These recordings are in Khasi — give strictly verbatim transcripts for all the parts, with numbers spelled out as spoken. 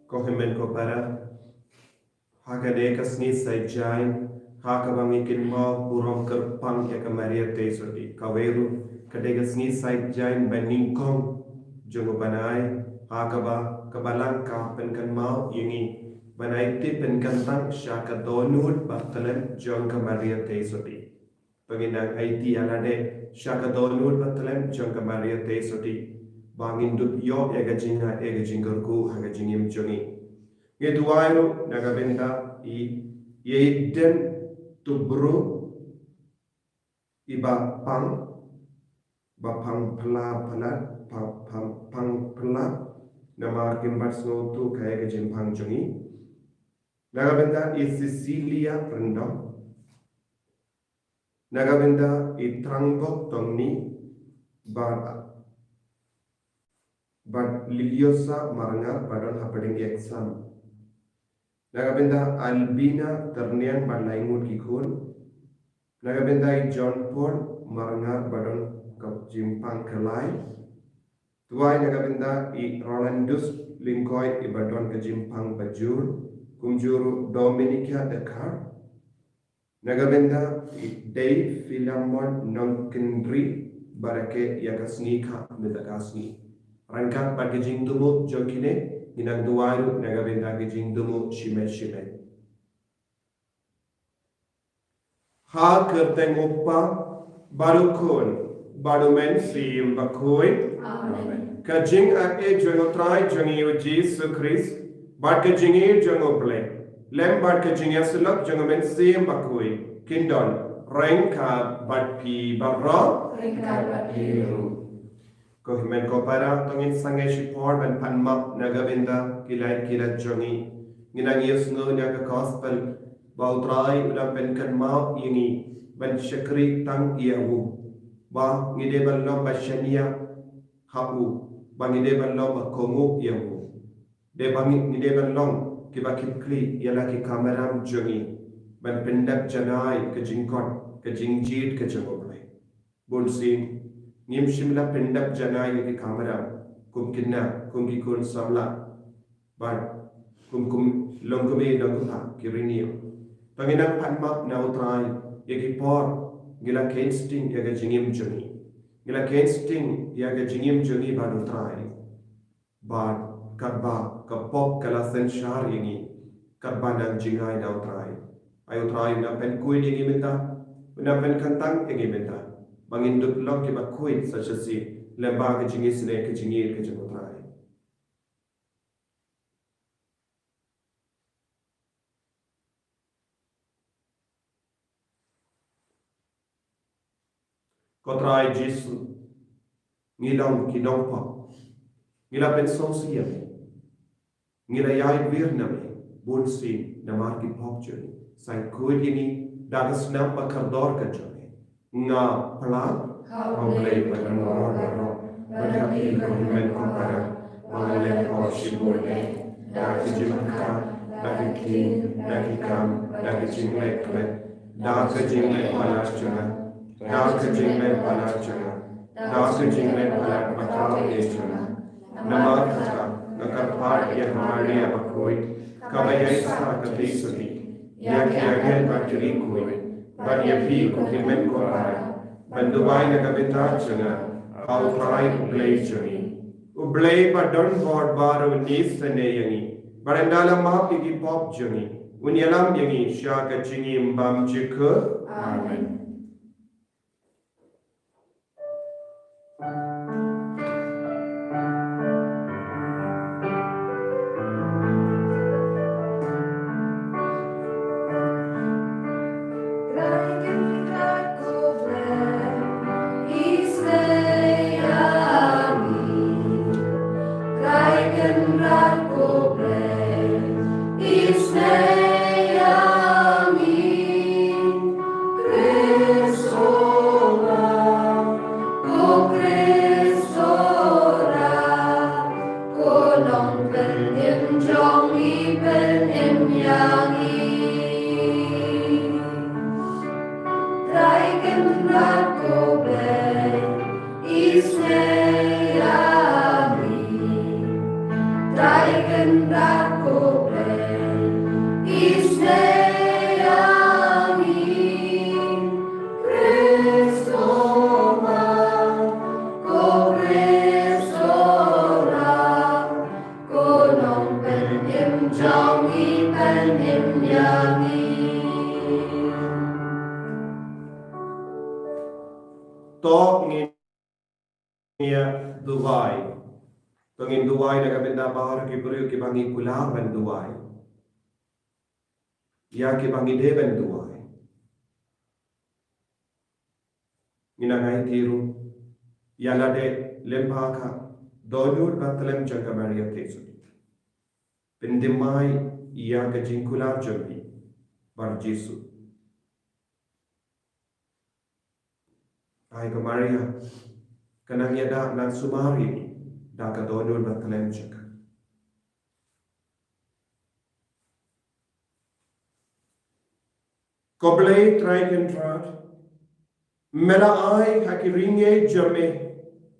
Ko hynmen ko para, ha kane ka sngi Saitjaiñ, ha kaba ngi kynmaw burom kyrpang ïa ka Maria Theisotti, kawei ruh ka dei ka sngi Saitjaiñ ba nyngkong jong u bnai, ha kaba ka Balang ka pynkynmaw ïa ngi ban aiti pynkyntang sha ka dohnud ba tlem jong ka Maria Theisotti. Ba ngin nang aiti ïa lade sha ka dohnud ba tlem jong ka Maria Theisotti, ba ngin dup ïoh ïa ka jingngeit, ïa ka jingkyrkhu ha ka jingim jong ngi. Ngi duwai ruh na ka bynta i, ïa i den tu briew iba pang, ba pang pla pla, pang, pang, pang pla, namar kim pat sngewthuh ïa ka jingpang jong i. Na ka bynta i Cecilia Ryndong. Na ka bynta i Trangbok Tongni bad, bad Liliosa Marngar ba don hapdeng ki exam. Na ka bynta Albina Tyrniang bad lai ngut ki khun. Na ka bynta i John Paul Marngar ba don ka jingpang khlaiñ. Duwai na ka bynta i Rolandus Lyngkoi iba don ka jingpang bajur, kumjuh ruh Dominica Dkhar. Na ka bynta i Dei Philemon Nongkyndri, ba rakhe ïa ka sngi ka mynta ka sngi. Ryngkat bad ka jingthmu jong kine, ngin nang duwai ruh na ka bynta ka jingthmu shimet shimet. Ha ka kyrteng u Kpa, bad u Khun, bad u Mynsiem Bakhuid. Amen. Ka jingaiei jong u Trai jong ngi u Jisu Khrist, bad ka jingïeit jong u Blei, lem bad ka jingïasyllok jong u Mynsiem Bakhuid, kin don ryngkat bad phi baroh. Ryngkat bad phi ruh. Ko hynmen ko para, to ngin sangeh shipor ban pan map na ka bynta ki lait ki lait jong ngi. Ngin nang ïohsngew na ka gospel ba u Trai u la pynkynmaw ïa ngi ban shakri tang ïa u. Ba ngi dei ban long ba shaniah ha u. Ba ngi dei ban long ba kohnguh ïa u. Dei ba ngi, ngi dei ban long kiba kit khlieh ïa la ki kamram jong ngi, ban pyndep janai ka jingkot ka jingjied ka jong u Blei. Bunsien ngim shym la pyndep janai ïa ki kamram, kum kine, kum ki khun samla, bad kum, kum long kum i long kum ha ki ri ngi. To ngin nang pan map na u Trai ïa ki por ngi la kheiñ sting ïa ka jingim jong ngi. Ngi la kheiñ sting ïa ka jingim jong ngi bad u Trai. Bad katba ka pop ka la synshar ïa ngi, katba nang jngai na u Trai, ai u Trai u nang pynkhuid ïa ngi mynta, u nang pynkyntang ïa ngi mynta, ba ngin dup long kiba khuid sa shisien lyngba ka jingisynei ka jingïeit ka jong u Trai. Ko Trai Jisu, ngi long ki nongpop. Ngi la pynsngewsih ïa me. Ngi la ïaid wir na me bunsien namar ki pop jong ngi. Sa khuid ïa ngi da ka snam ba kordor ka jong me. Nga palat ha u Blei badonbor baroh, bad ha phi ko hynmen ko para, ba nga leh por shibun eh, da ka jingpyrkhat, da ka ktien, da ki kam, da ka jingleh klet, da ka jingleh palat jong nga, da ka jingleh palat jong nga, da ka jingleh palat ba kordor jong nga. Namar kata nga kyrpad ïa ka Maria bakhuid, kaba ïaid sa ka Theisotti, ïa ki angel bad ki riewkhuid, bad ïa phi ko hynmen ko para, ban duwai na ka bynta jong nga ha u Trai u Blei jong ngi. U Blei badonbor baroh un isynei ïa ngi, bad un da la map ïa ki pop jong ngi, un ïalam ïa ngi sha ka jingim bymjukut. Amen. jong ngi, pynim ïa ngi. To ngin ïa duwai. To ngin duwai na ka bynta baroh ki briew kiba ngi kular ban duwai, ïa kiba ngi dei ban duwai. Ngin nang ai ti ruh ïa lade lem bad ka dohnud bathylliem jong ka Maria Theisotti. Pynthymmai ïa ka jingkular jong phi bad Jisu. Ai ka Maria, ka nang ïada, nang sumar ïa ngi da ka dohnud bathylliem jong ka. Ko Blei Trai Kynrad, me la ai ha ki riewngeit jong me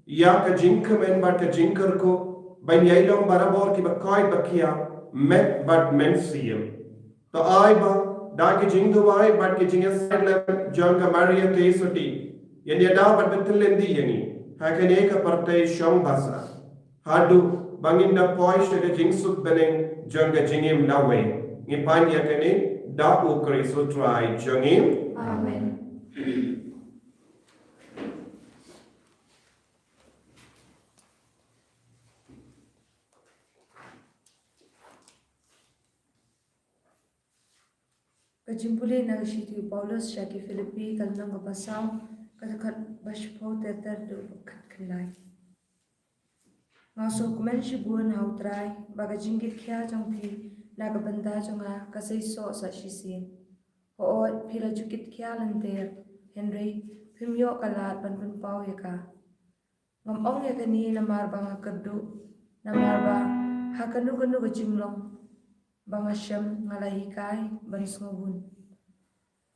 ïa ka jingkmen bad ka jingkyrkhu ban ïai long barabor kiba koit ba khiah, met bad mynsiem. To ai ba da ki jingduwai bad ki jingïasaid lem jong ka Maria Theisotti, ïa ngi da bad pynthymmai ïa ngi ha kane ka pyrthei shong basa, haduh ba ngin da poi sha ka jingsuk bneng jong ka jingim lawei. Ngi pan ïa kane da U Khrist U Trai jong ngi. Amen. Ka jingpule na ka shithi u Paulus sha ki Philippi, ka lynnong kaba saw, ka dkhot ba shiphew ter ter haduh ba khatkhyndai. Nga sngewkmen shibun ha U Trai ba ka jingkitkhia jong phi na ka bynta jong nga ka seisoh sa shisien. Hooid, phi la ju kitkhia lynter, hynrei phim ïoh ka lad ban pynpaw ïa ka. Ngam ong ïa kane namar ba nga kyrduh, namar ba ha kano kano ka jinglong ba nga shem, nga la hikai ban sngewbun.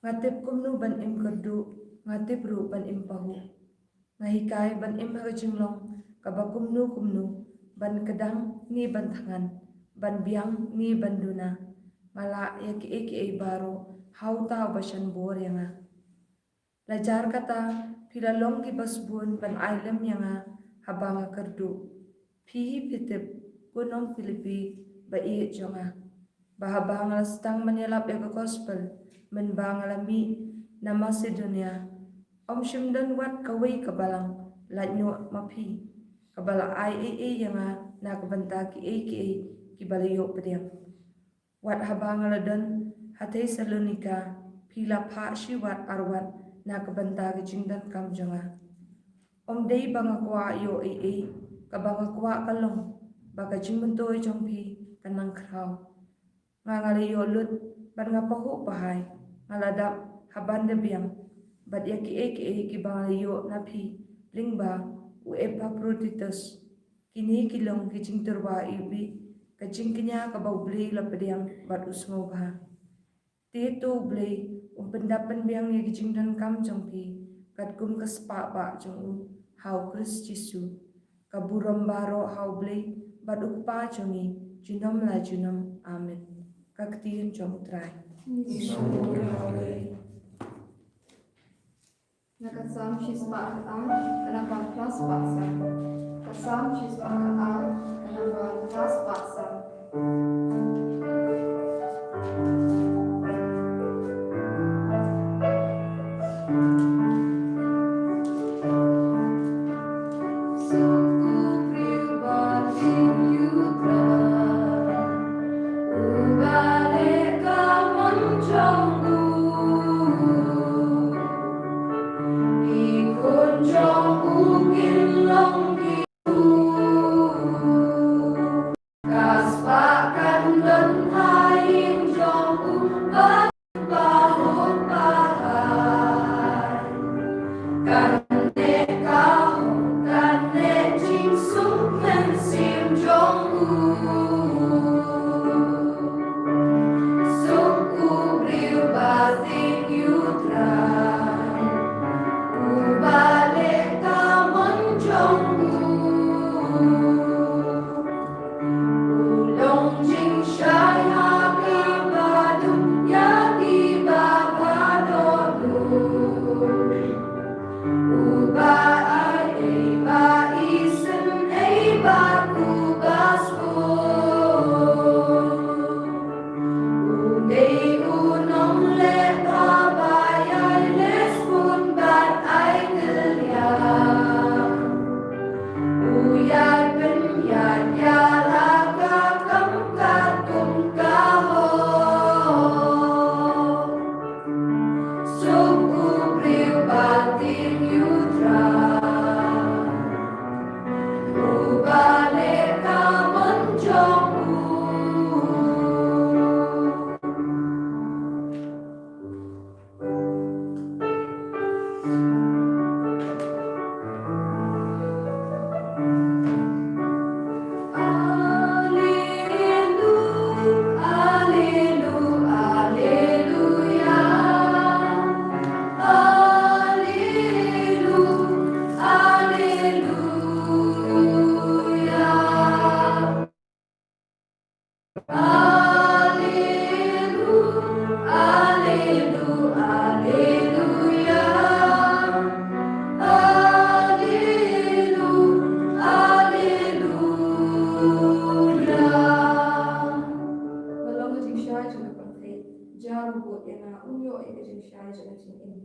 Nga tip kumno ban im kyrduh, nga tip ruh ban im pahuh. Nga hikai ban im ha ka jinglong kaba kumno kumno, ban kdang ne ban thngan, ban biang ne ban duna. Nga lah ïa kiei kiei baroh ha uta uba shan bor ïa nga. La jar kata, phi la long kiba sbun ban ai lem ïa nga haba nga kyrduh. Phi hi phi tip, ko nong Philippi ba ïeit jong nga, ba haba nga la sdang ban ïalap ïa ka gospel mynba nga la mih na Macedonia, ym shym don wat kawei ka balang lait noh ma phi, kaba la ai ei ei ïa nga na ka bynta kiei kiei kiba la ïoh pdiang. Wat haba nga la don ha Thessalonika, phi la phah shi wat ar wat na ka bynta ka jingdonkam jong nga. Ym dei ba nga kwah ïoh ei ei, kaba nga kwah ka long ba ka jingmyntoi jong phi kan nang khraw. Nga, nga la ïoh lut bad nga pahuh pahai, nga la dap ha ban da biang, bad ïa kiei kiei kiba nga la ïoh na phi lyngba u Epaphroditus. Kine ki long ki jingtyrwa iwbih, ka jingkñia kaba U Blei u la pdiang bad u sngewbha. Te to U Blei un pyndap pynbiang ïa ki jingdonkam jong phi katkum ka spah bah jong u ha U Khrist Jisu. Ka burom baroh ha U Blei bad U Kpa jong ngi junom la junom. Amen. Ka ktien jong U Trai. Na ka Salm shispah khatar, ka namba phra spah san. Ka Salm shispah khatar, ka namba phra spah san. Alleluia, alleluia, alleluia. Ba long ka jingshai jong ka pyrthei, jar u bud ïa nga, un ïoh ïa ka jingshai jong ka jingim.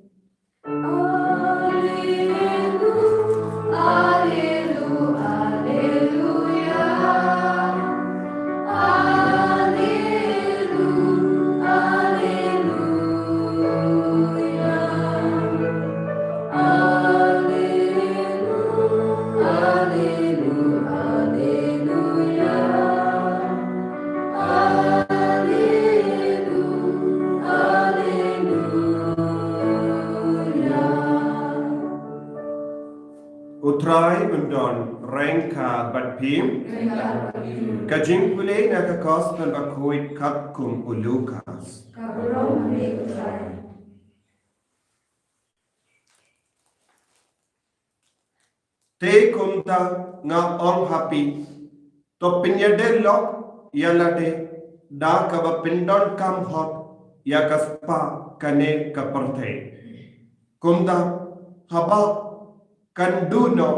U Trai un don ryngkat bad phi. Ka jingpule na ka Gospel bakhuid katkum u Lukas. Te kumta nga ong ha phi, to pynïadei lok ïa lade da kaba pyndonkam hok ïa ka spah kane ka pyrthei. Kumta haba kan duh noh,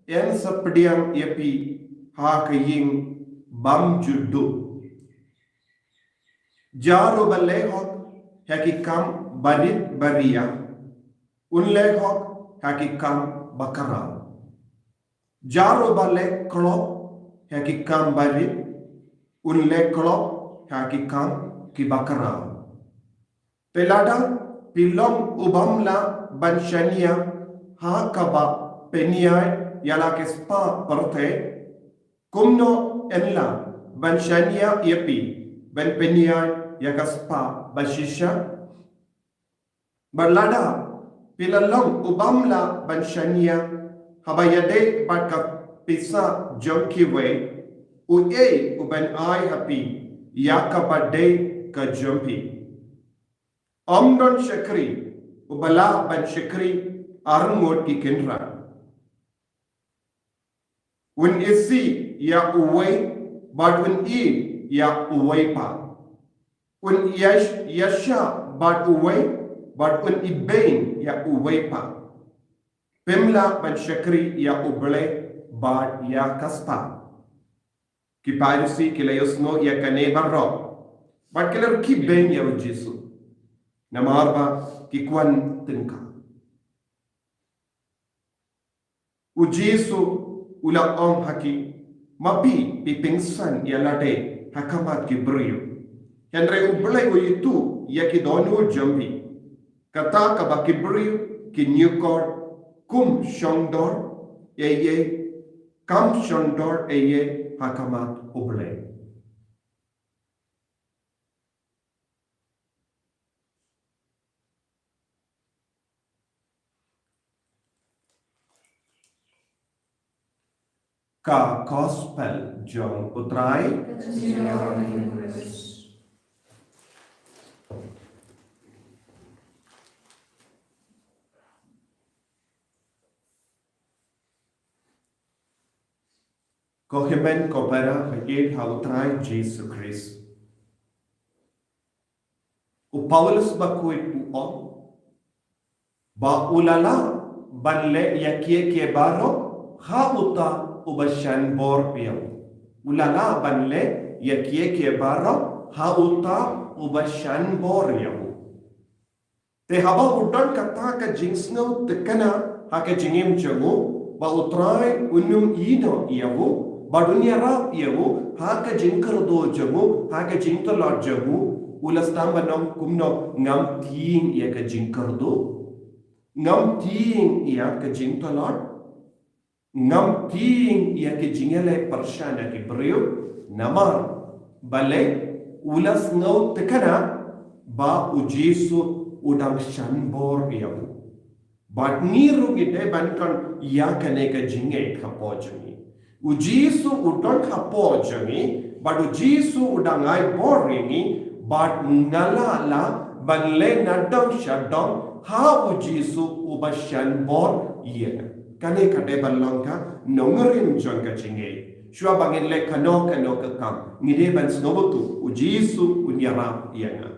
yn sa pdiang ïa phi ha ka ïing bymjukduh. Jar uba leh hok ha ki kam barit baria, un leh hok ha ki kam bakhraw. Jar uba leh klop ha ki kam barit, un leh klop ha ki kam ki bakhraw. Te lada phi long u bym lah ban shaniah ha kaba pynïaid ïa la ka spah pyrthei, kumno yn lah ban shaniah ïa phi ban pynïaid ïa ka spah bashisha? Bad lada phi la long u bym lah ban shaniah haba ïadei bad ka pisa jong kiwei, uei u ban ai ha phi ïa kaba dei ka jong phi? Ym don shakri uba lah ban shakri arngut ki kynrad. Un isih ïa uwei bad un ïeit ïa uwei pat. Un ïash-, ïashah bad uwei bad un ibeiñ ïa uwei pat. Phim lah ban shakri ïa U Blei bad ïa ka spah. Ki Pharisi ki la ïohsngew ïa kane baroh bad ki la rkhie beiñ ïa U Jisu, namar ba ki kwah tyngka. U Jisu u la ong ha ki, ma phi, phi pynsan ïa lade ha khmat ki briew, hynrei U Blei u ïathuh ïa ki dohnud jong phi. Kata kaba ki briew kin ïakor kum shongdor ei ei, kam shongdor ei ei ha khmat U Blei. Ka Gospel jong U Trai. Ko hynmen ko para ha ïing ha U Trai Jisu Khrist. U Paulus bakhuid u ong ba u la lah ban leh ïa kiei kiei baroh ha uta uba shan bor ïa u. U la lah ban leh ïa kiei kiei baroh ha uta uba shan bor ïa u. Te haba u don kata ka jingsngewtynnad ha ka jingim jong u ba U Trai un ym ïehnoh ïa u bad un ïarap ïa u ha ka jingkyrduh jong u, ha ka jingtlot jong u, u la sdang ban ong kumno, ngam tieng ïa ka jingkyrduh, ngam tieng ïa ka jingtlot, ngam tieng ïa ki jingïaleh pyrshah na ki briew, namar balei? U la sngewtynnad ba U Jisu u dang shan bor ïa u. Bad ngi ruh ngi dei ban don ïa kane ka jingngeit hapoh jong ngi. U Jisu u don hapoh jong ngi, bad U Jisu u dang ai bor ïa ngi, bad nga la lah ban leh na dong sha dong ha U Jisu uba shan bor ïa nga. Kane ka dei ban long ka nongrim jong ka jingngeit. Shuwa ba ngin leh kano kano ka kam, ngi dei ban sngewthuh U Jisu un ïarap ïa nga.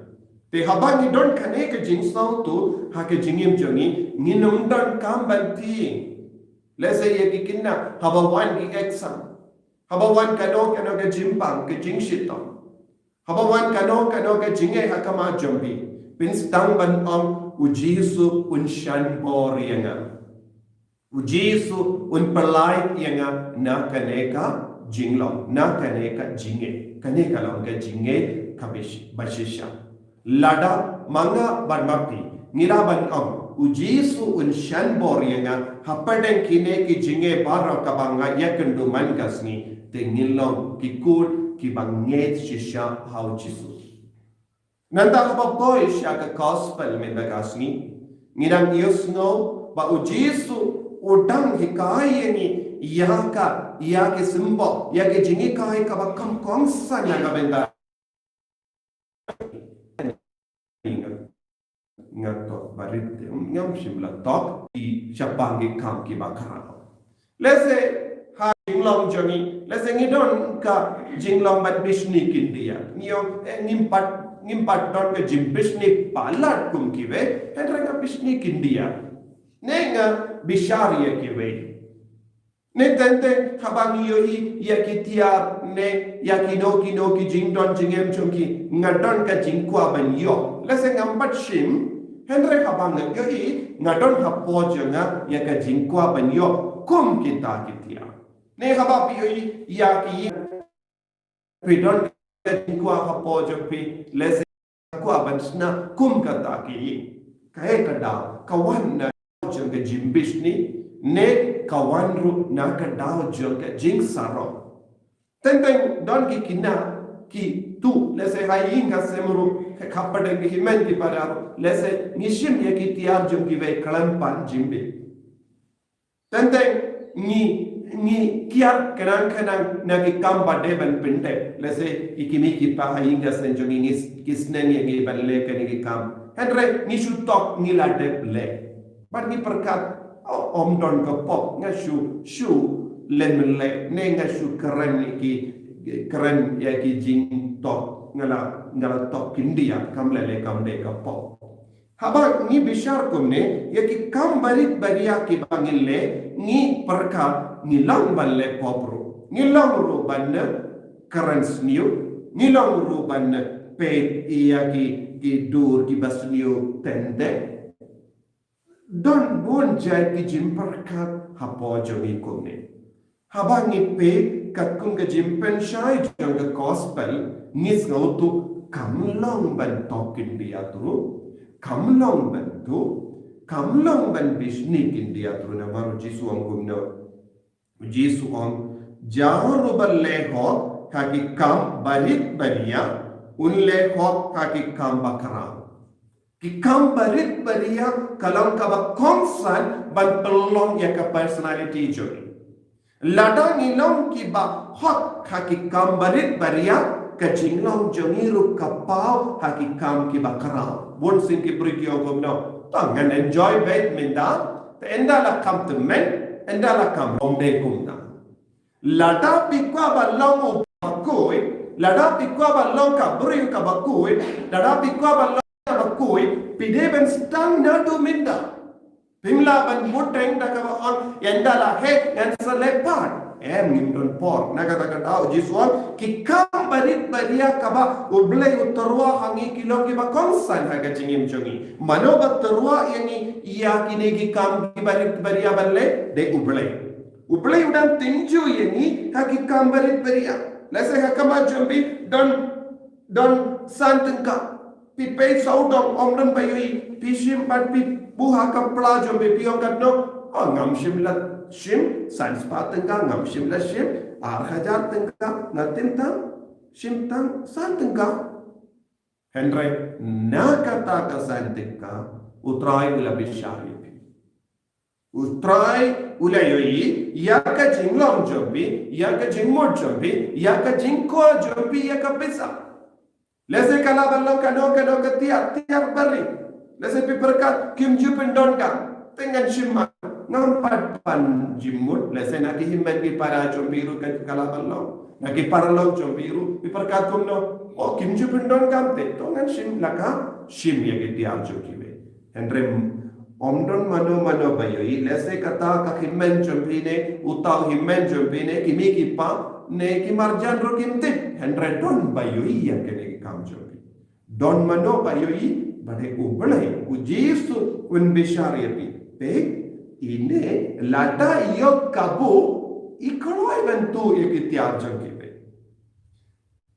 Te haba ngi don kane ka jingsngewthuh ha ka jingim jong ngi, ngin ym don kam ban tieng. Lehse ïa ki khynnah haba wan ki exam, haba wan kano kano ka jingpang, ka jingshitom, haba wan kano kano ka jingeh ha khmat jong phi, phin sdang ban ong, U Jisu un shon bor ïa nga. U Jisu un pyllait ïa nga na kane ka jinglong, na kane ka jingeh. Kane ka long ka jingeh kaba shi-, ba shisha. Lada ma nga bad ma phi ngi lah ban ong, U Jisu un shon bor ïa nga hapdeng kine ki jingeh baroh kaba nga ïakynduh man ka sngi, te ngin long ki khun kiba ngeit shisha ha U Jisu. Nangta haba poi sha ka gospel mynta ka sngi, ngi dang ïohsngew ba U Jisu u dang hikai ïa ngi ïa ka, ïa ki symbol, ïa ki jinghikai kaba kham kongsan na ka bynta. Nga tok barit, ngam shym la tok shaphang ki kam kiba khraw. Lehse ha jinglong jong ngi, lehse ngi don ka jinglong ban bishni khyndiat. Ngi ong, eh, ngim pat, ngim pat don ka jingbishni palat kum kiwei, hynrei nga bishni khyndiat. Ne nga bishar ïa kiwei. Ne teng teng haba ngi ïohi ïa ki tiar ne ïa kino kino ki jingdon jingem jong ki, nga don ka jingkwah ban ïoh. Lehse ngam pat shim, hynrei haba nga ïohi, nga don hapoh jong nga ïa ka jingkwah ban ïoh kum kita ki tiar. Ne haba phi ïohi ïa ki, phi don ka jingkwah hapoh jong phi, lehse kwah ban shna kum kata ki ïing. Kaei ka daw? Ka wan na jong ka jingbishni, ne ka wan ruh na ka daw jong ka jingsarong. Teng teng don ki khynnah kito, lehse ha ïing ha sem ruh, hapdeng ki hynmen ki para ruh, lehse ngi shim ïa ki tiar jong kiwei khlem pat jingbit. Teng teng ngi, ngi kiar khnang khnang na ki kam ba dei ban pyndep. Lehse ki kmie ki kpa ha ïing ha sem jong ngi, ngi s-, ki sneng ïa ngi ban leh kine ki kam. Hynrei ngi shu tok ngi la dep leh. Bad ngi pyrkhat, oh, ym don ka pop, nga shu, shu leh mynleh, ne nga shu kren ïa ki, kren ïa ki jingtok, nga la, nga la tok khyndiat, kam leh leh kam dei ka pop. Haba ngi bishar kumne ïa ki kam barit baria kiba ngi leh, ngi pyrkhat ngi long ban leh pop ruh. Ngi long ruh ban kren sniew, ngi long ruh ban peit ïa ki, ki dur kiba sniew teng teng. Don bun jait ki jingpyrkhat hapoh jong ngi kumne. Haba ngi peit katkum ka jingpynshai jong ka gospel, ngi sngewthuh kam long ban tok khyndiat ruh, kam long ban tuh, kam long ban bishni khyndiat ruh, namar U Jisu u ong kumno? U Jisu u ong, jar uba leh hok ha ki kam barit baria, un leh hok ha ki kam bakhraw. Ki kam barit baria ka long kaba kongsan ban pynlong ïa ka personality jong ngi. Lada ngi long kiba hok ha ki kam barit baria, ka jinglong jong ngi ruh ka paw ha ki kam kiba khraw. Bun sien ki briew ki ong kumno? To ngan enjoy beit mynta, te ynda la kham tymmen, ynda la kham long dei kumta. Lada phi kwah ban long u bakhuid, lada phi kwah ban long ka briew kaba khuid, lada phi kwah ban long kaba khuid, phi dei ban sdang naduh mynta. Phim lah ban bteng da kaba ong, ynda la heh ngan sa leh pat. Em, ngim don por. Na kata ka daw U Jisu u ong, ki kam barit baria kaba U Blei u tyrwa ha ngi ki long kiba kongsan ha ka jingim jong ngi. Mano ba tyrwa ïa ngi ïa kine ki kam ki barit baria ban leh? Dei U Blei. U Blei u dang tynjuh ïa ngi ha ki kam barit baria. Lehse ha khmat jong phi don, don san tyngka. Phi peit sawdong, ym don ba ïohi, phi shim bad phi buh ha ka pla jong phi, phi ong katno? Oh, ngam shym la shim san spah tyngka, ngam shym la shim ar hajar tyngka, nga tim tang, shim tang san tyngka. Hynrei na kata ka san tyngka, U Trai u la bishar ïa phi. U Trai u la ïohi ïa ka jinglong jong phi, ïa ka jingmut jong phi, ïa ka jingkwah jong phi ïa ka pisa. Lehse ka lah ban long kano kano ka tiar, tiar barit. Lehse phi pyrkhat, kim ju pyndonkam. Te ngan shim ma, ngam pat ban jingmut. Lehse na ki hynmen ki para jong phi ruh ka, ka lah ban long. Na ki paralok jong phi ruh, phi pyrkhat kumno, o kim ju pyndon kam te, to ngan shim la ka shim ïa ki tiar jong kiwei. Hynrei ym don mano mano ba ïohi, lehse kata ka hynmen jong phi ne, uta u hynmen jong phi ne, ki mei ki pa, ne ki marjan ruh kim tip, hynrei don ba ïohi ïa kane ka kam jong phi. Don mano ba ïohi, ba dei U Blei, U Jisu un bishar ïa phi. Peit, ine, lada ïoh kabu, i kloi ban tuh ïa ki tiar jong kiwei.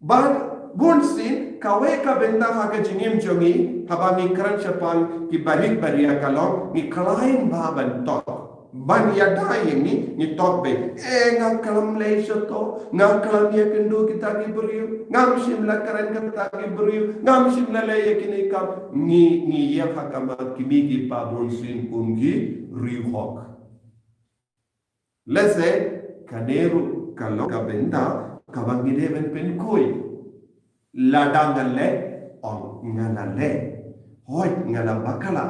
Bad bun sien, kawei ka bynta ha ka jingim jong ngi, haba ngi kren shaphang ki barit baria ka long, ngi khlaiñ bha ban tok. Ban ïada ïa ngi, ngi tok beit. Eh, nga khlem leh shato, nga khlem ïakynduh kita ki briew, ngam shym la kren kita ki briew, ngam shym la leh ïa kine ki kam. Ngi, ngi ïa ha ka mat ki mei ki pa bun sien kum ki riewhok. Lehse, kane ruh ka long ka bynta kaba ngi dei ban pynkhuid. Lada nga leh, ong nga la leh. Hooid nga la bakla.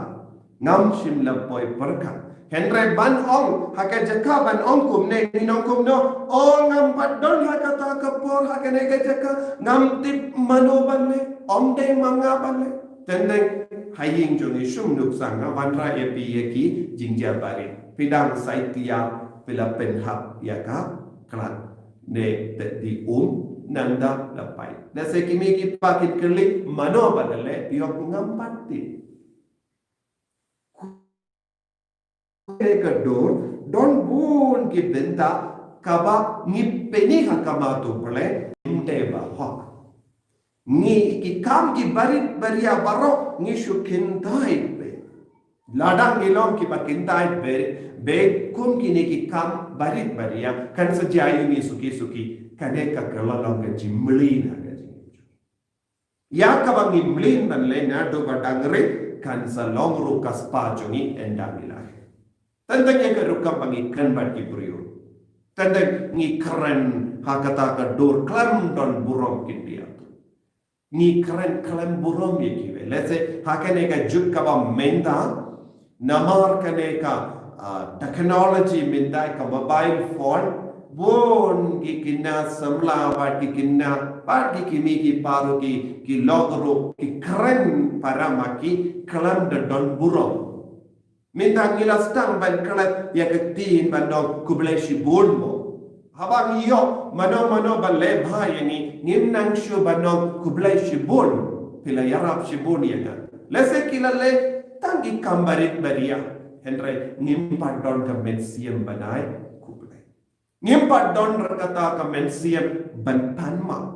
Ngam shym la poi pyrkhat. Hynrei ban ong, ha ka jaka ban ong kumne, ngin ong kumno, o ngam pat don ha kata ka por, ha kane ka jaka, ngam tip mano ban leh, ym dei ma nga ban leh. Teng teng ha ïing jong ngi shum nuk sanga wanrah ïa phi ïa ki jingjia barit. Phi dang sait ïa phi la pynhap ïa ka khlad. Ne te di um nangta la pait. Lehse ki mei ki pa kin kylli mano ba la leh, ïoh ngam pat tip. Ka dur, don bun ki bynta kaba ngi pyni ha ka mat U Blei, ym dei ba hok. Ngi ki kam ki barit baria baroh ngi shu kyntait beit. Lada ngi long kiba kyntait beit, beit kum kine ki kam barit baria kan sa jia ïa ngi suki suki, kane ka kylla long ka jingmlien ha ka jingim. Ïa kaba ngi mlien ban leh naduh ba dang rit kan sa long ruh ka spah jong ngi ynda ngi la heh. Teng teng ïa ka rukom ba ngi kren bad ki briew. Teng teng ngi kren ha kata ka dur khlem don burom kin ïa. Ngi kren khlem burom ïa kiwei. Lehse ha kane ka juk kaba mynta, namar kane ka, ah, technology mynta ka mobile phone, bun ki khynnah samla bad ki khynnah bad ki kmie ki kpa ruh ki, ki lok ruh ki kren para ma ki khlem da don burom. Mynta ngi la sdang ban klet ïa ka ktien ban ong khublei shibun mo. Haba ngi ïoh mano mano ba leh bha ïa ngi, ngim nang shuh ban ong khublei shibun. Phi la ïarap shibun ïa nga. Lehse ki la leh tang ki kam barit baria. Hynrei ngim pat don ka mynsiem ban ai khublei. Ngim pat don ruh kata ka mynsiem ban pan map.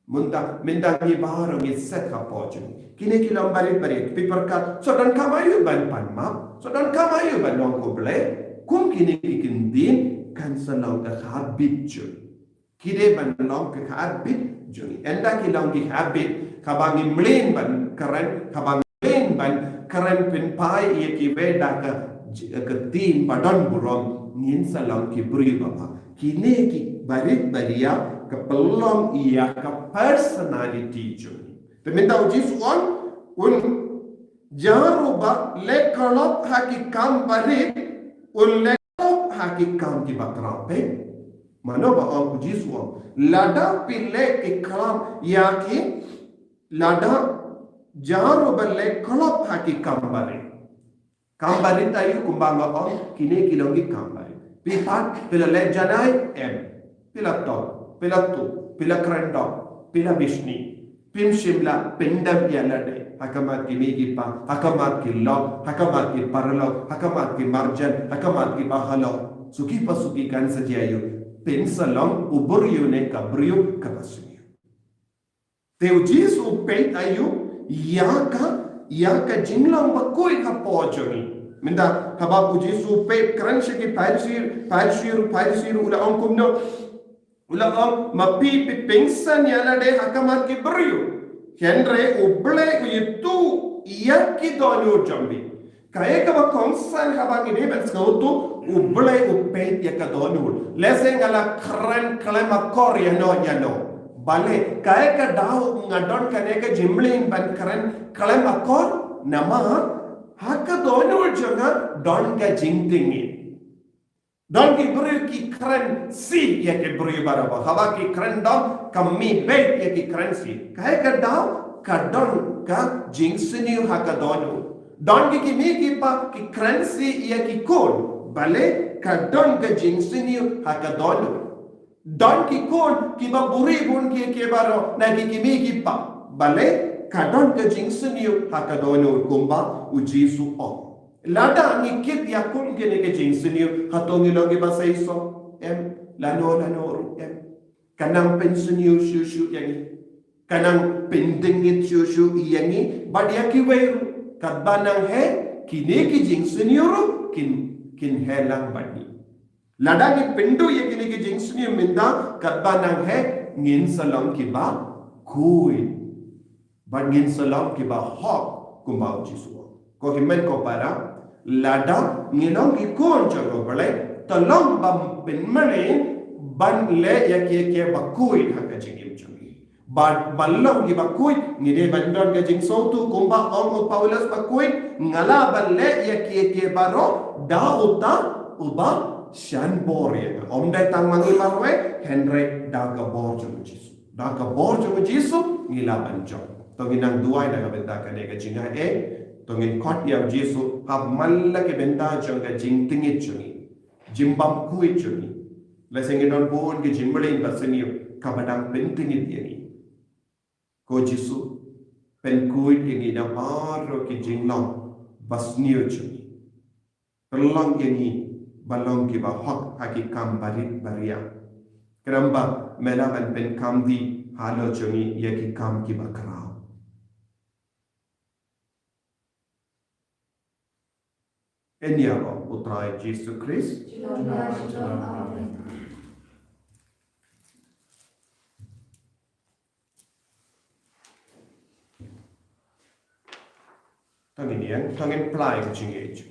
Mynta, mynta ngi baroh ngi set hapoh jong ngi. Kine ki long barit barit, phi pyrkhat, sa donkam aïu ban pan map, sa donkam aïu ban ong khublei, kum kine ki kyntien, kan sa long ka habit jong ngi. Ki dei ban long ka habit jong ngi. Ynda ki long ki habit, kaba ngi mlien ban kren, kaba ngi mlien ban kren pynphai ïa kiwei da ka, ka ktien ba don burom, ngin sa long ki briew ba bha. Kine ki barit baria ka pynlong ïa ka personality jong ngi. Te mynta U Jisu u ong, un jaruh ba leh khlop ha ki kam barit, un leh khlop ha ki kam kiba khraw. Peit, mano ba ong? U Jisu u ong, lada phi leh ki khlop ïa ki, lada jaruh ba leh khlop ha ki kam barit. Kam barit aïu? Kumba nga ong, kine ki long ki kam barit. Phi pat, phi la leh janai, em. Phi la tok, phi la tuh, phi la kren doh, phi la bishni. Phim shym la pyndem ïa lade ha khmat ki mei ki pa, ha khmat ki lok, ha khmat ki paralok, ha khmat ki marjan, ha khmat ki bahalok. Suki pa suki kan sa jia aïu? Phin sa long u briew ne ka briew kaba sniew. Te U Jisu u peit aïu? Ïa ka, ïa ka jinglong bakhuid hapoh jong ngi. Mynta haba U Jisu u peit kren sha ki Pharisi, Pharisi, Pharisi u la ong kumno? U la ong, ma phi, phi pynksan ïa lade ha khmat ki briew, hynrei U Blei u ïathuh ïa ki dohnud jong phi. Kaei kaba kongsan haba ngi dei ban sngewthuh, U Blei u peit ïa ka dohnud. Lehse nga la kren khlem akor ïano ïano. Balei, kaei ka daw nga don kane ka jingmlien ban kren khlem akor? Namar ha ka dohnud jong nga don ka jingtieng. Don ki briew ki kren sih ïa ki briew baroh. Haba ki kren don, ka mih beit ïa ki kren sih. Kaei ka daw? Ka don ka jingsniew ha ka dohnud. Don ki kmie ki kpa ki kren sih ïa ki khun. Balei? Ka don ka jingsniew ha ka dohnud. Don ki khun kiba buhrieh bun kiei kiei baroh na ki kmie ki kpa. Balei? Ka don ka jingsniew ha ka dohnud kumba u Jisu u ong. Lada ngi kit ïa kum kine ki jingsniew, hato ngi long kiba seisoh? Em, lano lano ruh em. Ka nang pynsniew shuh shuh ïa ngi. Ka nang pyntngit shuh shuh ïa ngi bad ïa kiwei ruh. Katba nang heh, kine ki jingsniew ruh kin, kin heh lang bad ngi. Lada ngi pynduh ïa kine ki jingsniew mynta, katba nang heh ngin sa long kiba khuid. Bad ngin sa long kiba hok kumba u Jisu u ong. Ko hynmen ko para, lada ngi long ki khun jong u Blei, to long bym pynmlien ban leh ïa kiei kiei ba khuid ha ka jingim jong ngi. Bad ban long kiba khuid, ngi dei ban don ka jingsngewthuh kumba ong u Paulus ba khuid, nga lah ban leh ïa kiei kiei baroh da uta uba shah bor ïa nga. Ym dei tang ma ngi marwei, hynrei da ka bor jong u Jisu. Da ka bor jong u Jisu ngi lah ban jop. To ngin nang duwai na ka bynta kane ka jingaiei. To ngin khot ïa u Jisu ha man la ki bynta jong ka jingtngit jong ngi, jingbymkhuid jong ngi. Lehse ngi don bun ki jingmlien basniew kaba dang pyntngit ïa ngi. Ko Jisu, pynkhuid ïa ngi na baroh ki jinglong basniew jong ngi. Pynlong ïa ngi ban long kiba hok ha ki kam barit baria. Khnang ba me lah ban pynkam dih halor jong ngi ïa ki kam kiba khraw. Yn ïaroh u Trai Jisu Khrist. Amen. To ngin ïeng, to ngin plie ka jingïeit.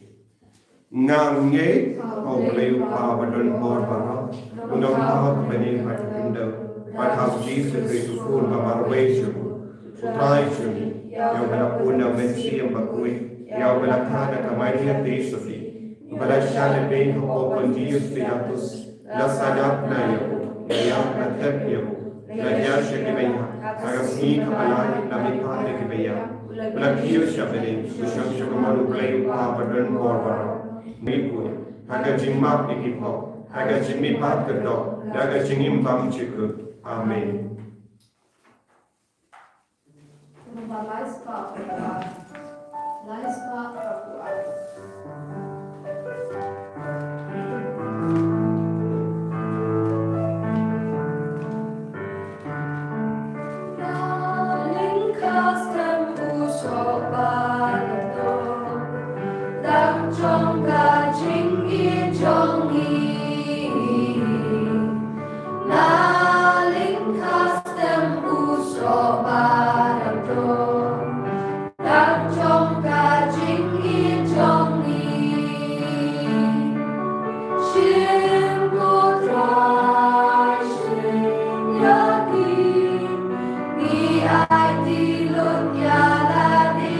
Nga ngeit ha u Blei u Kpa badonbor baroh, u nongthaw bad u khyndew, bad ha u Jisu Khrist u khun ba marwei jong u, u Trai jong ngi, ïa uba la pun na u Mynsiem Bakhuid, ïa uba la kha na ka Maria Theisotti, uba la shah lehbeiñ hapoh Pontius Pilatus, la sahnarphna ïa u, la ïap la tep ïa u, la jia sha kiba ïap, ha ka sngi kaba lai la mihpat da kiba ïap, la kiew sha bneng, u shong sha kamon u Blei u Kpa badonbor baroh. Ngi khuid ha ka jingmap ïa ki pop, ha ka jingmihpat ka doh, da ka jingim bymjukut. Amen. Namba lai spah, lai spah arphew ar. Na lyngkha skhem u soh ba la don, dang jong ka jingïeit jong ngi. Na lyngkha skhem u soh ba la don, dang jong ka jingïeit jong ngi. Shim ko Trai, shim ïa ngi, ngi aiti lut ïa lade.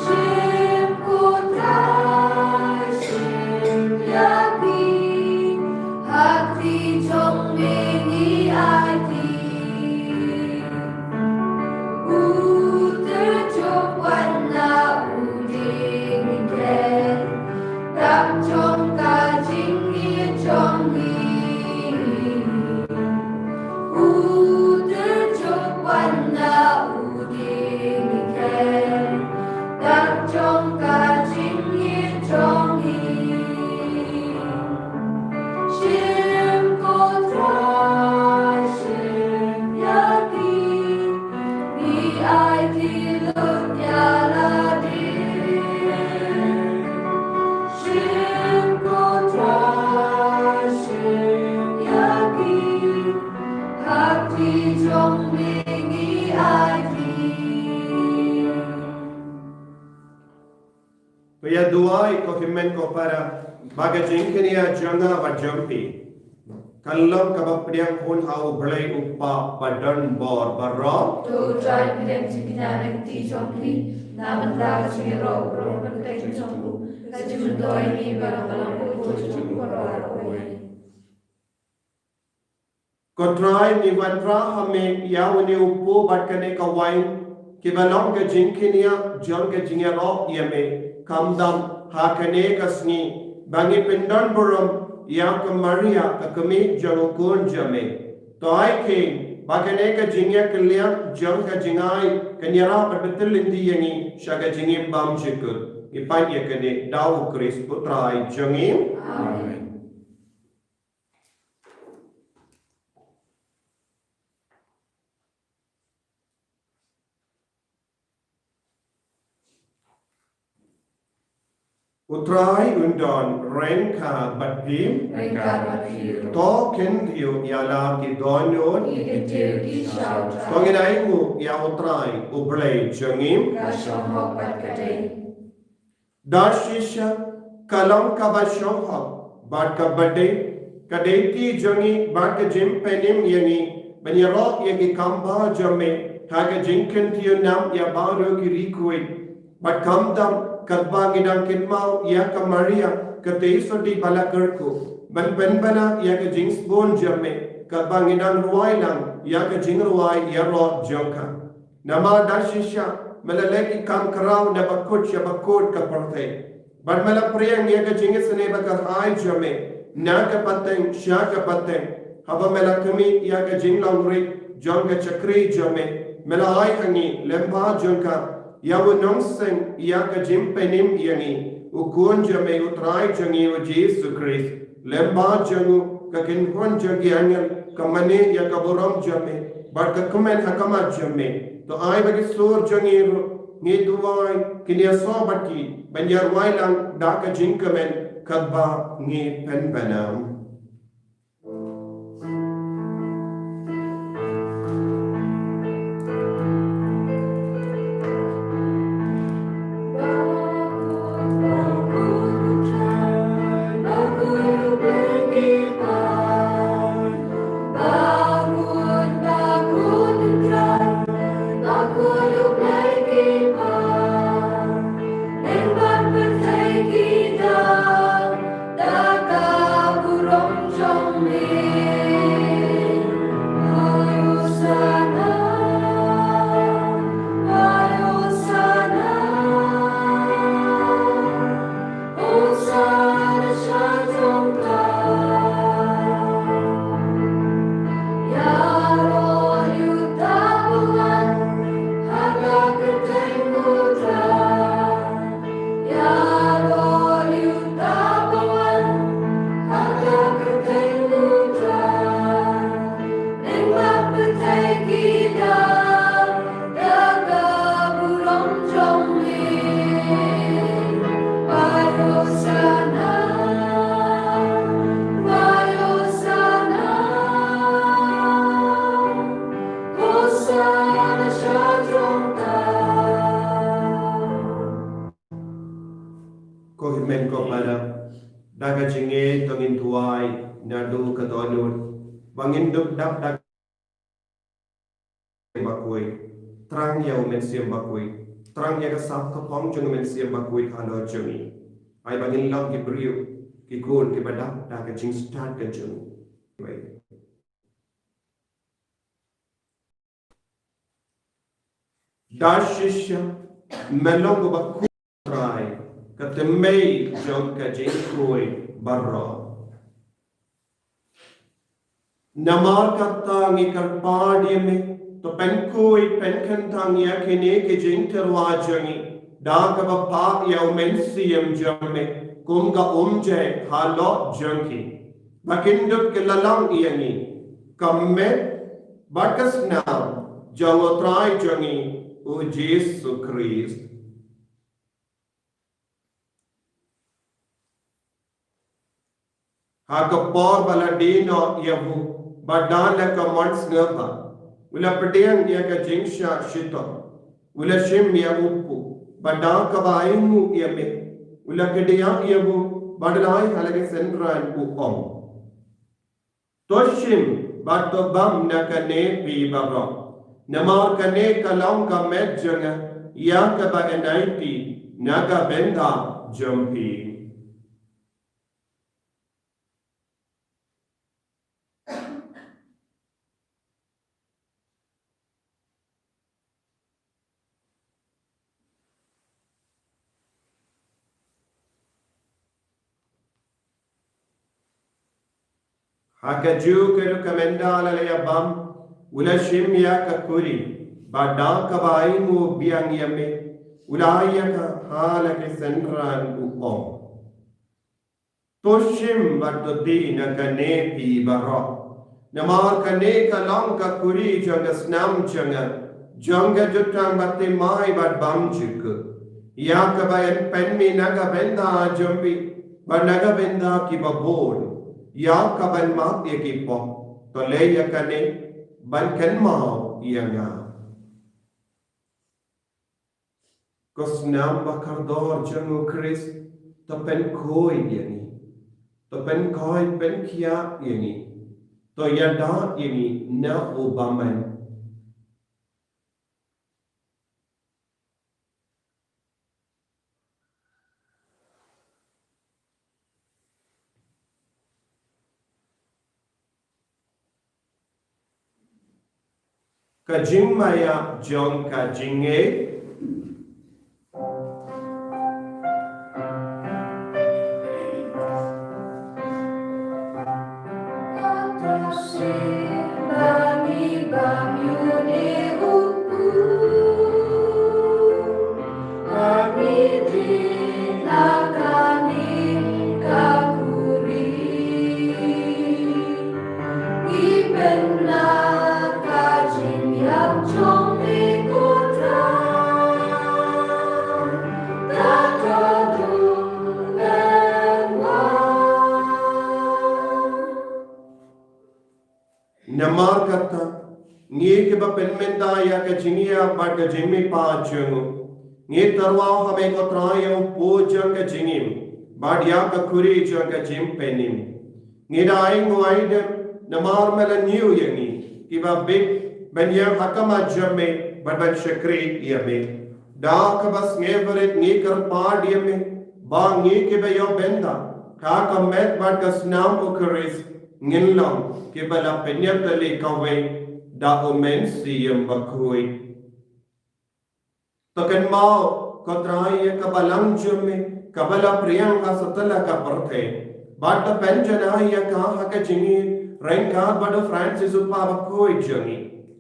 Shim ko Trai, shim ïa ngi, ha kti jong me ngi aiti. U tyrjuh wan na u dieng ngi kren, dang jong ka jingïeit jong ngi. U tyrjuh wan na u dieng ngi kren, dang jong ka jingïeit jong ngi. Shim ko Trai, shim ïa ngi, ngi aiti lut ïa lade. Shim ko Trai, shim ïa ngi, ha kti jong me ngi aiti. To ïa duwai ko hynmen ko para, ba ka jingkñia jong nga bad jong phi kan long kaba pdiang hun ha u Blei u Kpa badonbor baroh. To u Trai pdiang jingkñia na ka kti jong phi, na bynta ka jingïaroh baroh ka kti jong u. Ka jingmyntoi ngi baroh ka long ka jingkhuslai baroh kawei. Ko Trai, ngi wanrah ha me ïa une u kpu bad kane ka wain, kiba long ka jingkynnoh jong ka jingïaroh ïa me. Khamtam ha kane ka sngi ba ngi pyndon burom ïa ka Maria ka kmie jong u Khun jong me. To ai keiñ ba kane ka jingïakylliang jong ka jingai kan ïarap bad pyntyllun ïa ngi sha ka jingim bymjukut. Ngi pan ïa kane da u Khrist u Trai jong ngi. Amen. U Trai un don ryngkat bad phi. Ryngkat bad phi. To khyndiat ïa la ki dohnud. Ngi khyndiat ki sha u Trai. To ngin ai nguh ïa u Trai u Blei jong ngi. Ka shong hok bad ka dei. Da shisha ka long kaba shong hok bad kaba dei, ka dei ti jong ngi bad ka jingpynim ïa ngi ban ïaroh ïa ki kam ba jong me ha ka jingkhyndiat nam ïa baroh ki riewkhuid. Bad khamtam katba ngi dang kynmaw ïa ka Maria ka Theisotti ba la kyrkhu ban pynbna ïa ka jingsbun jong me, katba ngi dang rwai lang ïa ka jingrwai ïaroh jong ka. Namar da shisha me la leh ki kam khraw na bakut sha bakut ka pyrthei. Bad me la pyrshang ïa ka jingisynei ba kyrhai jong me na ka pateng sha ka pateng. Haba me la khmih ïa ka jinglong rit jong ka shakri jong me, me la ai ha ngi lem bad jong ka ïa u nongseng ïa ka jingpynim ïa ngi, u Khun jong me u Trai jong ngi u Jisu Khrist. Lem bad jong u ka kynhun jong ki angel ka mane ïa ka burom jong me bad ka kmen ha khmat jong me. To ai ba ki sur jong ngi ruh ngi duwai kin ïasoh bad ki ban ïarwai lang da ka jingkmen katba ngi pynbna. Ko hynmen ko para, da ka jingngeit to ngin duwai naduh ka dohnud ba ngin dup dap da ka bakhuid. Thrang ïa u Mynsiem Bakhuid, thrang ïa ka sap ka phong jong u Mynsiem Bakhuid halor jong ngi. Ai ba ngin long ki briew ki khun kiba dap da ka jingstad ka jong u. Da shisha me long uba khun Trai, ka tymmen jong ka jingkhuid baroh. Namar kata ngi kyrpad ïa me, to pynkhuid pynkynthang ïa kine ki jingtyrwa jong ngi da kaba phah ïa u Mynsiem jong me kum ka umjai halor jong ki, ba kin dup ki lalang ïa ngi ka met bad ka snam jong u Trai jong ngi u Jisu Khrist. Ha ka por ba la die noh ïa u, ba da la ka mon sngewbha, u la pdiang ïa ka jingshah shitom, u la shim ïa u kpu, ba da kaba ainguh ïa me, u la kdiah ïa u, bad u la ai ha la ki synran, u ong: To shim bad to bam na kane phi baroh, namar kane ka long ka met jong nga ïa kaba yn aiti na ka bynta jong phi. Ha kajuh ka rukom, ynda la ïa bam, u la shim ïa ka kuri, bad da kaba ainguh biang ïa me, u la ai ïa ka ha la ki synran, u ong: To shim bad to die na kane phi baroh. Namar kane ka long ka kuri jong ka snam jong nga, jong ka jutang baptisma bad bamjukut, ïa kaba yn pynmih na ka bynta jong phi bad na ka bynta kiba bun, ïa kaban map ïa ki pop. To leh ïa kane ban kynmaw ïa nga. Ko snam ba kordor jong u Khrist, to pynkhuid ïa ngi. To pynkhuid pynkhiah ïa ngi. To ïada ïa ngi na u bymman. Ka jingmaïa jong ka jingngeit. Namar kata, ngi kiba pynmynta ïa ka jingïap bad ka jingmihpat jong u, ngi tyrwa ha me ko Trai ïa u pud jong ka jingim bad ïa ka kuri jong ka jingpynim. Ngi da ainguh aidem namar me la ñiew ïa ngi kiba bit ban ïeng ha khmat jong me bad ban shakri ïa me. Da kaba sngewrit ngi kyrpad ïa me ba ngi kiba ïoh bynta ha ka met bad ka snam u Khrist ngin long kiba la pynïap tylli kawei da u Mynsiem Bakhuid. To kynmaw ko Trai ïa ka Balang jong me kaba la pdiang ha satlak ka pyrthei, bad to pynjanai ïa ka ha ka jingïeit ryngkat bad u Francis u Kpa Bakhuid jong ngi,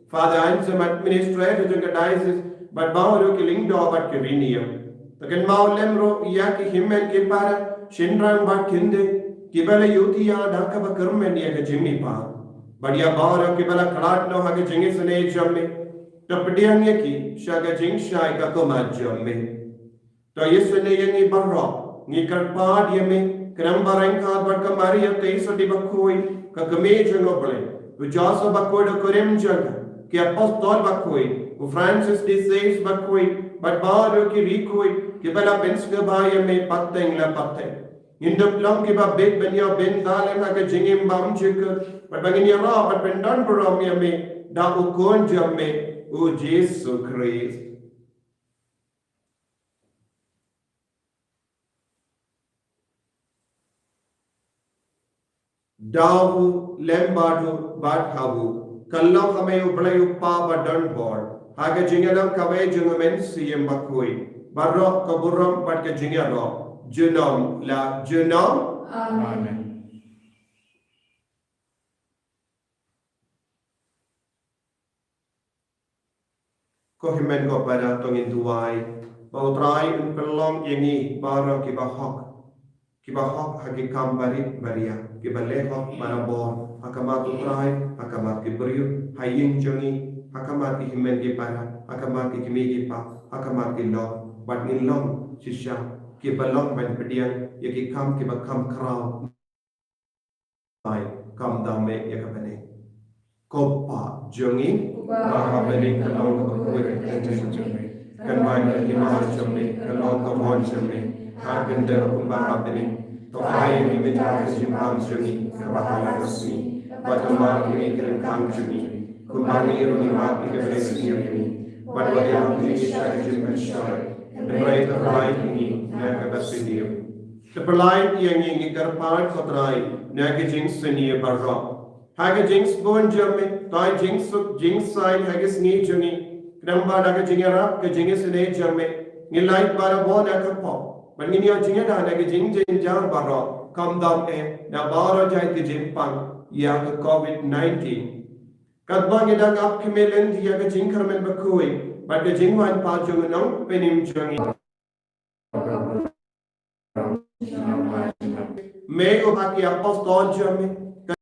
Father Anselm, administrator jong ka diocese, bad baroh ki lyngdoh bad ki riewniam. To kynmaw lem ruh ïa ki hynmen ki para, shynrang bad khyndiat kiba la ïohi ïa da kaba kyrmen ïa ka jingmihpat, bad ïa baroh kiba la khlad noh ha ka jingisynei jong me. To pdiang ïa ki sha ka jingshai ka khmat jong me. To ïasynei ïa ngi baroh, ngi kyrpad ïa me, khnang ba ryngkat bad ka Maria Theisotti Bakhuid, ka Kmie jong U Blei, u Joseph Bakhuid u kurim jong ka, ki apostol bakhuid, u Francis de Sales Bakhuid, bad baroh ki riewkhuid kiba la pynsngewbha ïa me pateng la pateng, ngin dup long kiba bit ban ïoh bynta lem ha ka jingim bymjukut, bad ba ngin ïarap bad pyndonburom ïa me da u Khun jong me, u Jisu Khrist. Da u, lem bad u, bad ha u, ka long ha me U Blei U Kpa badonbor, ha ka jingïalam kawei jong U Mynsiem Bakhuid, baroh ka burom bad ka jingïaroh junom la junom. Amen. Amen. Ko hynmen ko para, to ngin duwai ba U Trai un pynlong ïa ngi baroh kiba hok, kiba hok ha ki kam barit baria, kiba leh hok barabor ha khmat U Trai, ha khmat ki briew, ha ïing jong ngi, ha khmat ki hynmen ki para, ha khmat ki kmie ki kpa, ha khmat ki lok, bad ngin long shisha kiba long ban pdiang ïa ki kam kiba kham khraw. Ai, kam da me ïa ka bneng. Ko Pa jong ngi, uba ha bneng, ka long ka kyrteng jong me. Kan wan ka hima jong me, ka long ka mon jong me ha ka khyndew kumba ha bneng. To ai ïa ngi mynta ka jingbam jong ngi kaba ha la ka sngi. Bad to map ïa ngi ki ryngkang jong ngi, kumba ngi ruh ngi map ïa kiba sngewsih ïa ngi. Bad wat ïalam ngi sha ka jingpynshoi, Hynrei to pynlait ïa ngi na ka synñiuh. To pynlait ïa ngi, ngi kyrpad ko Trai, na ka jingsynñiuh baroh. Ha ka jingsbun jong me, to ai jingsuk jingsaiñ ha ka sngi jong ngi. Khnang ba da ka jingïarap, ka jingisynei jong me, ngin lait barabor na ka pop, bad ngin ïoh jingïada na ka jingjynjar baroh, khamtam eh na baroh jait ki jingpang ïa ka COVID nineteen. Katba ngi dang ap khmih lynti ïa ka jingkyrmen bakhuid bad ka jingwan pat jong u Nongpynim jong ngi, me uba ki apostol jong me, ka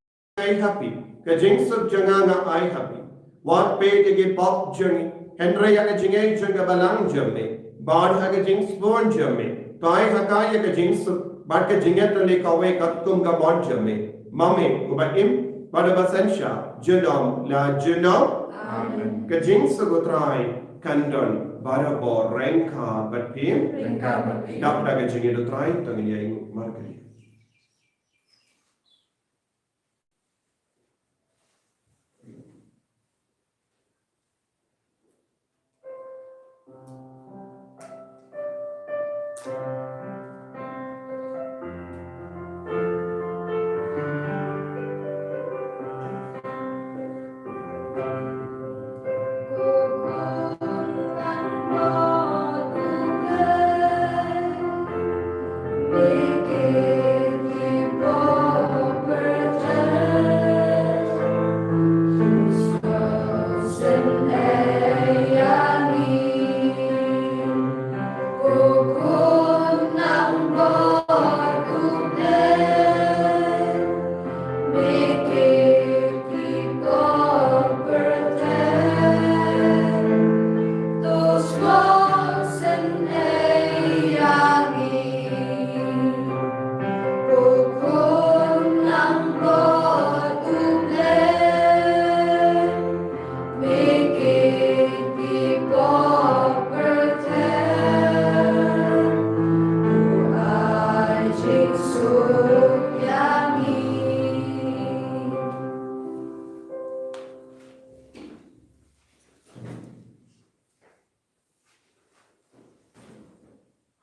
ai ha phi, ka jingsuk jong nga nga ai ha phi. Wat peit ïa ki pop jong ngi, hynrei ïa ka jingaiei jong ka balang jong me, bad ha ka jingsbun jong me, to ai ha ka ïa ka jingsuk bad ka jingïatylli kawei katkum ka mon jong me. Ma me uba im bad uba synshar junom la junom. Amen. Ka jingsuk u Trai kan don barabor ryngkat bad phi. Ryngkat bad phi. Dap da ka jingïeit u Trai, to ngin ïainguh markylliang.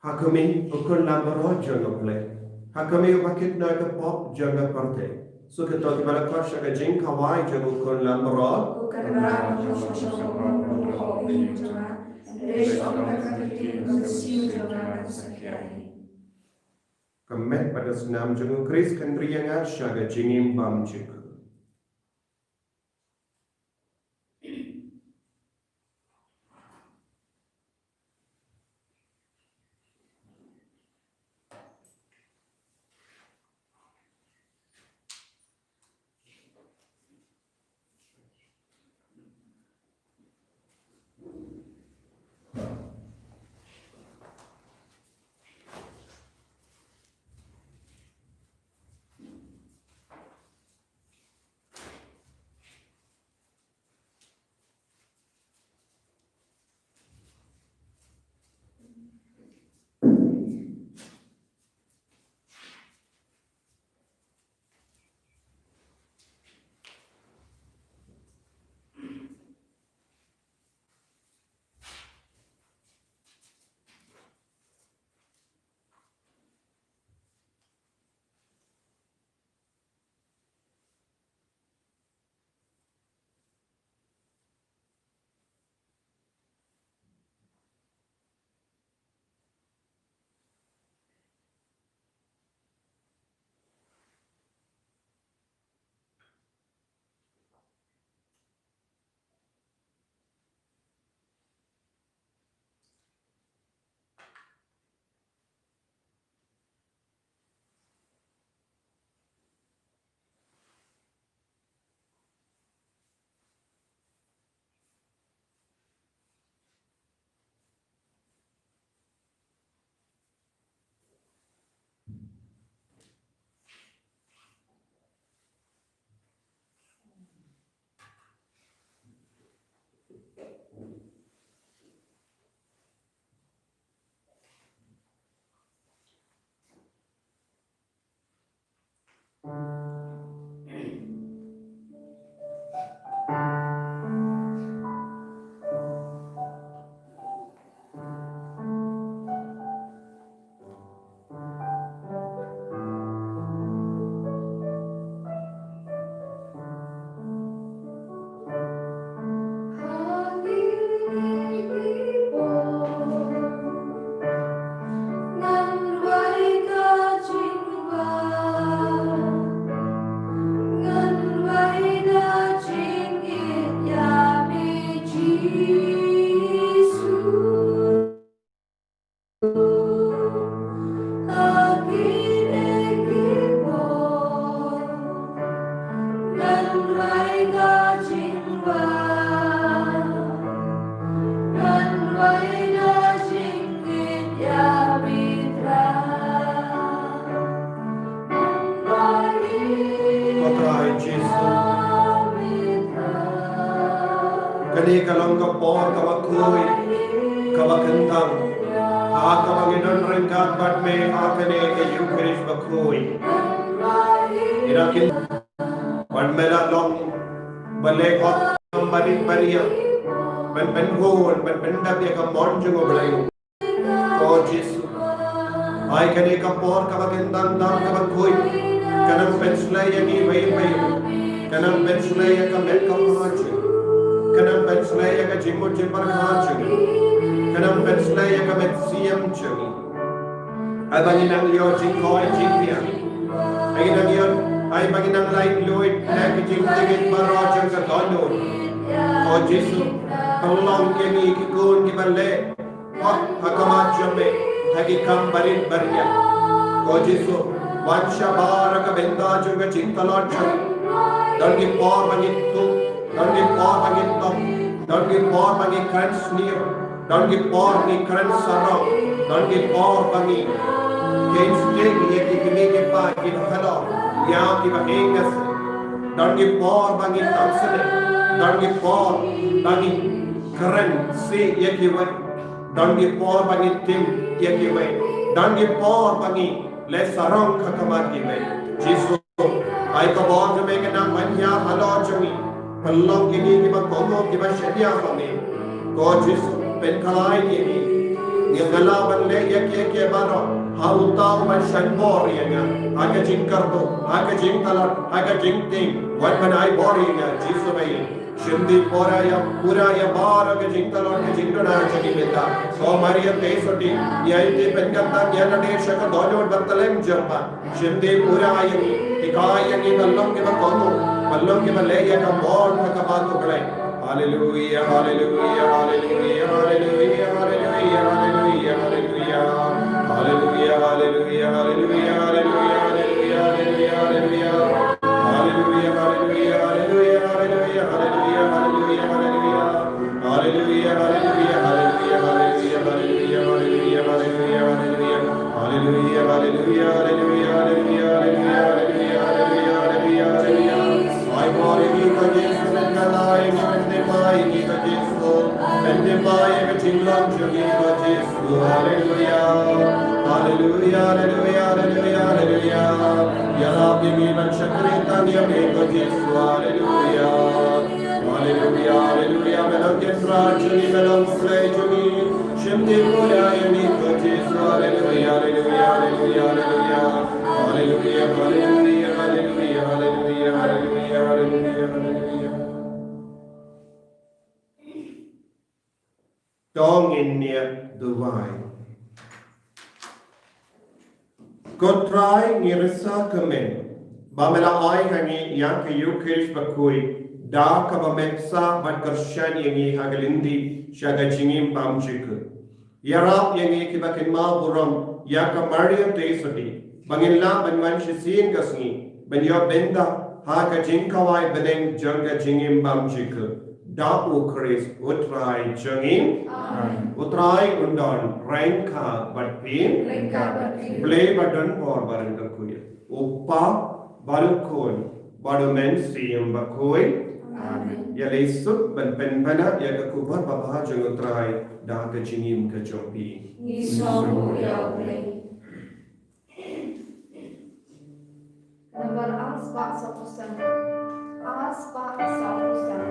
Ha khmih, u khun lambaroh jong U Blei. Ha khmih, uba kit noh ïa ka pop jong ka pyrthei. Suk ïa to kiba la khot sha ka jingkhawai jong u khun lambaroh. Ka met bad ka snam jong U Khrist kan ri ïa nga sha ka jingim bymjukut. por kaba khuid, kaba kyntang, ha kaba ngi don ryngkat bad me ha kane ka Eucharist bakhuid. Ïa ki Ban me la long ba leh hok barit baria ban pynhun ban pyndap ïa ka mon jong U Blei. Ko Jisu, ai kane ka por kaba kyntang tam kaba khuid kan nang pynshlei ïa ngi beit beit, kan nang pynshlei ïa ka met ka phad jong ngi, kan nang pynshlei ïa ka jingmut jingpyrkhat jong ngi, kan nang pynshlei ïa ka mynsiem jong ngi. Ai ba ngin nang ïoh jingkoit jingkhiah. Ai ba ngin nang ïoh, ai ba ngin nang laitluid na ki jingtngit baroh jong ka dohnud. Ko Jisu, pynlong ïa ngi ki khun kiba leh hok ha khmat jong me ha ki kam barit baria. Ko Jisu, wan shabar ha ka bynta jong ka jingtlot jong ngi. Don ki por ba ngi tuh, don ki por ba ngi tong, don ki por ba ngi kren sniew. Don ki por ngi kren sarong, don ki por ba ngi kren sting ïa ki kmie ki kpa kiba halor ïa kiba ïeng ka seh. Don ki por ba ngi tang sdang, don ki por ba ngi kren sih ïa kiwei, don ki por ba ngi tim ïa kiwei, don ki por ba ngi leh sarong ha khmat kiwei. Jisu, ai ka bor jong me kan nang ban ïaid halor jong ngi. Pynlong ïa ngi kiba kohnguh kiba shaniah ha me. Ko Jisu, pynkhlaiñ ïa ngi. Ngi la ban leh ïa kiei kiei baroh ha uta uba shah bor ïa nga, ha ka jingkyrduh, ha ka jingtlot, ha ka jingtieng. Wat ban ai bor ïa nga, Jisu ba ïeit. Shim dih pura ïa, pura ïa baroh ka jingtlot ka jingduna jong ngi mynta. Ko Maria Theisotti, ïa ïeit pynkyntang ïa lade sha ka dohnud ba tlem jong pha. Shim dih pura ïa ngi, hikai ïa ngi ban long kiba kohnguh, ban long kiba leh ïa ka mon ha khmat U Blei. Haleluia, haleluia, haleluia, haleluia. Haleluia, haleluia, haleluia, haleluia, haleluia, haleluia, haleluia, haleluia, haleluia. Ai bor ïa ngi ko Jisu, pynkyntang ïa ngi, pynkyntang ïa ngi ko Jisu, pynkyntang ïa ka jinglong jong ngi ko Jisu. Haleluia, haleluia, haleluia, haleluia, haleluia. Ïarap ïa ngi ban shakri tang ïa me ko Jisu. Haleluia. Haleluia, haleluia, me long Trai jong ngi, me long Blei jong ngi. Shim dih pura ïa ngi ko Jisu, haleluia, haleluia, haleluia, haleluia. Haleluia, haleluia, haleluia, haleluia, haleluia, haleluia, haleluia. To ngin ïa duwai. Ko Trai, ngi risa kmen ba me la ai ha ngi ïa ka Eucharist bakhuid da kaba me pynsah bad kyrshan ïa ngi ha ka lynti sha ka jingim bymjukut. Ïarap ïa ngi kiba kynmaw burom ïa ka Maria Theisotti ba ngin lah ban wan shisien ka sngi ban ïoh bynta ha ka jingkhawai bneng jong ka jingim bymjukut. Da U Khrist U Trai jong ngi. Amen. U Trai un don ryngkat bad phi. Ryngkat bad phi. Blei ba don bor ba ryngkat, U Kpa bad U Khun bad U Mynsiem Bakhuid. Amen. Ïa leit suk ban pynpaw ïa ka khubor babha jong U Trai da ka jingim ka jong phi. Ngi sngewnguh ïa U Blei. Nambar ar spah sawphew san. Ar spah sawphew san.